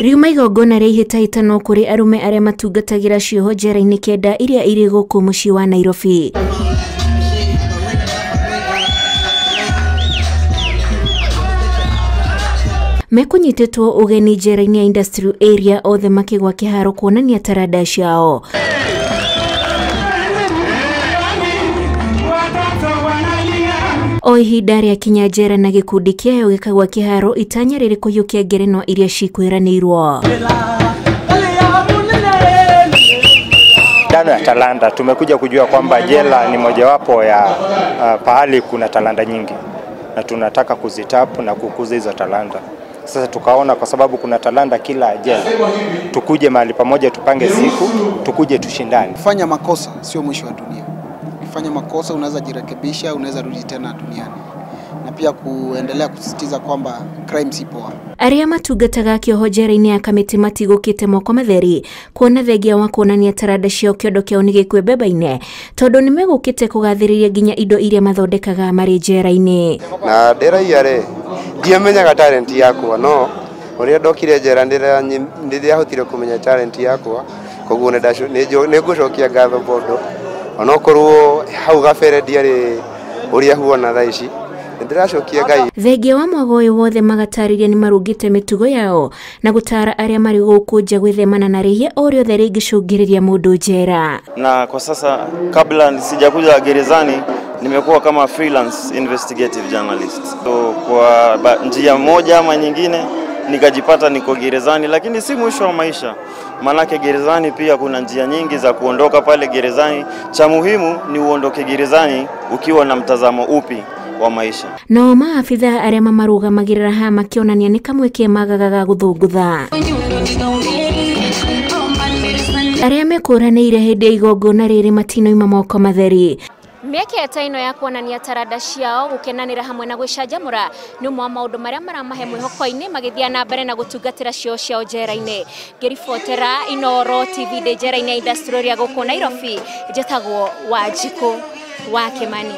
Riuma igongona rĩa ihĩtahĩtano kũrĩ arũme arĩa matungatagĩra cioho njera-inĩ 9 iria irĩ gũkũ mũciĩ wa Nairobi. Mekunyitĩtwo ũgeni njera-inĩ ya Industrial Area othe makĩgwa kĩharo kuonania taranda ciao. O ihinda rĩa kinya njera na gĩkundi kĩayo gĩkagwa kĩharo itanya rĩrĩ kũhiũkia ngerenwa iria cikwĩranĩirwo. Mashindano ya talanta tumekuja kujua kwamba jela ni mojawapo ya pahali kuna talanta nyingi na tunataka kuzitapu na kukuza hizo talanta. Sasa tukaona kwa sababu kuna talanta kila jela, tukuje mahali pamoja, tupange siku, tukuje tushindane. Kufanya makosa sio mwisho wa dunia. Ukifanya makosa unaweza jirekebisha, unaweza rudi tena duniani. Na pia kuendelea kusisitiza kwamba crime si poa. Arĩa matungataga kĩoho njera-inĩ ya Kamiti matigũkĩte moko matheri kuona thengia wa kuonania taranda ciao kĩondo kĩao nĩ gĩkwĩmbemba-inĩ tondũ nĩmegũkĩte kũgathĩrĩria nginya indo iria mathondekaga marĩ njera-inĩ. Na ndĩraiya rĩ, ndiamenyaga talent yakwa, no ũrĩa ndokire njera nĩndĩrahotire kũmenya talent yakwa, koguo nĩngũcokia ngatho bondo onokorwo hau gabere ndiarĩ ũrĩa huona thaa ici. Ndĩracokia Ngai. Thengia wa mwago ũyũ wothe magatarĩria nĩ marũngĩte mĩtugo yao na gũtara arĩa marĩ gũkũ nja gwĩthemana na rĩhia o rĩothe rĩngĩcũngĩrĩria mũndũ njera. Na kwa sasa kabla sijakuja gerezani nimekuwa kama freelance investigative journalist. So kwa njia moja ama nyingine nikajipata niko gerezani, lakini si mwisho wa maisha. Manake gerezani pia kuna njia nyingi za kuondoka pale gerezani. Cha muhimu ni uondoke gerezani ukiwa na mtazamo upi wa maisha. No maabitha arĩa mamarũgamagĩrĩra haha makĩonania nĩ kamweke magaga ga gũthũngũtha. Arĩa mekũranĩire hĩndĩ ya igongona rĩrĩ matinoima moko matheri. Mĩeke ta ĩno ya kuonania taranda ciao gũkenanĩra hamwe na gwĩcanjamũra nĩ ũmwe wa maũndũ marĩa maramahe mwĩhoko-inĩ magĩthiĩ na mbere na gũtungatĩra cio ciao njera-inĩ. Ngĩribotera Inooro TV ndĩ njera-inĩ ya Industrial Area gũkũ Nairobi, njĩtagwo Wanjikũ wa Kĩmani.